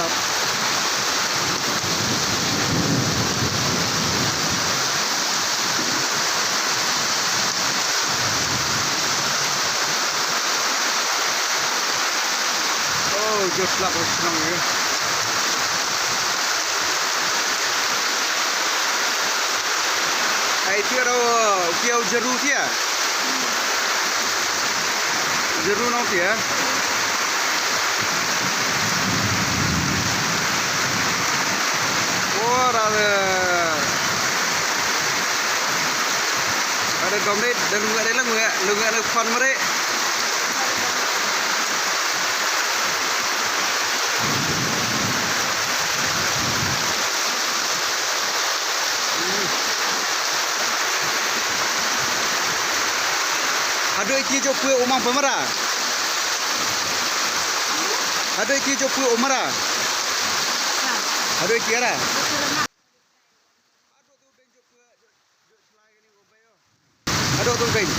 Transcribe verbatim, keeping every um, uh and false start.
Oh, jot lak shnong ye. Ai, tiar o, kiau jeru tia. Jeru nong tia. Ora de. Ada gomit, dan lu ada lu ada lu ada fan mere. Haduh iki jok pue umang pemara. Haduh iki jok pue umara. Haduh iki ara. Haduh tu beng.